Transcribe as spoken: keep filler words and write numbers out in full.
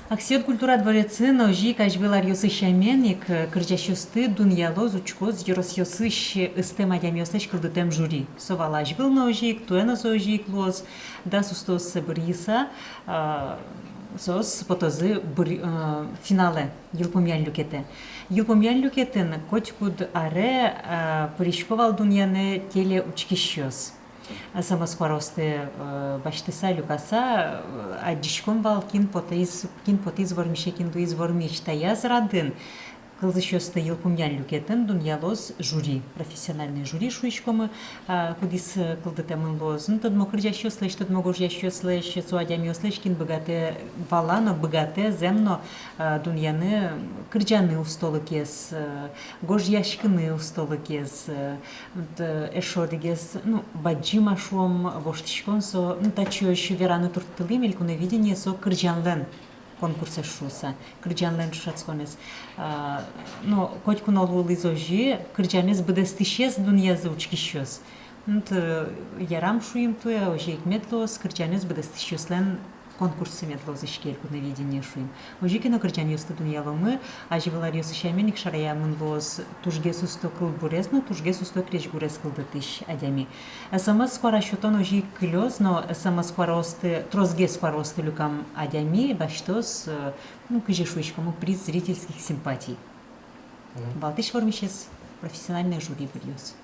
Аксион культура дворецын озьы ик азьвыл аръёсы сямен ик, э, кырӟасьёсты дунъялоз, учкоз ёросъёсысь ыстэм адямиослэсь кылдытэм жюри. Со вал азьвыл но озьы ик, туэ но со озьы ик луоз. Дас устоос бырйыса, а, соос потозы быр-, э, финалэ, йылпумъян люкетэ. Йылпумъян люкетын котькуд аре, а, пырисько вал дунъяны телеучкисьёс. СМС куаросты, э, басьтыса, люкаса, э, адӟиськом вал, кин потӥз, кин потӥз вормисе, кин луиз вормись. Таяз радын кылзӥсьёсты йылпумъян люкетын дунъялоз жюри, профессиональной жюри шуиськомы, а, кудӥз, э, кылдытэмын луоз. Ну, тодмо кырӟасьёслэсь, тодмо гожъясьёслэсь, со адямиослэсь, кин быгатэ, вала но быгатэ, зэм но, а, дунъяны кырӟаны устолыкез, э, гожъяськыны устолыкез, э, Вот, э, эшшо одӥгез, ну, бадӟым, а, шуом, воштӥськон со, ну, татчыозь вераны турттылӥм, «Элькуновидение» со кырӟанлэн конкурсэз шуыса, кырӟанлэн ӵошатсконэз. А, но котьку но луылӥз озьы, кырӟанэз быдэстӥсез дунъязы учкисьёс. Вот, э, ярам, шуим, туэ озьы ик мед луоз, кырӟанэз быдэстӥсьёслэн конкурссы мед луоз иське «Элькуновидение», шуим. Озьы ке но, кырӟанъёсты дунъяломы, азьвыл аръёсы сямен ик шараямын луоз тужгес усто кылбурез но тужгес усто крезьгурез кылдытӥсь адями. СМС куара сётон озьы ик кылёз, но СМС куаросты, тросгес куаросты люкам адями басьтоз, э, ну, кызьы шуиськомы, приз зрительских симпатий. Мгм. Валтӥсь вормисез профессиональной жюри быръёз.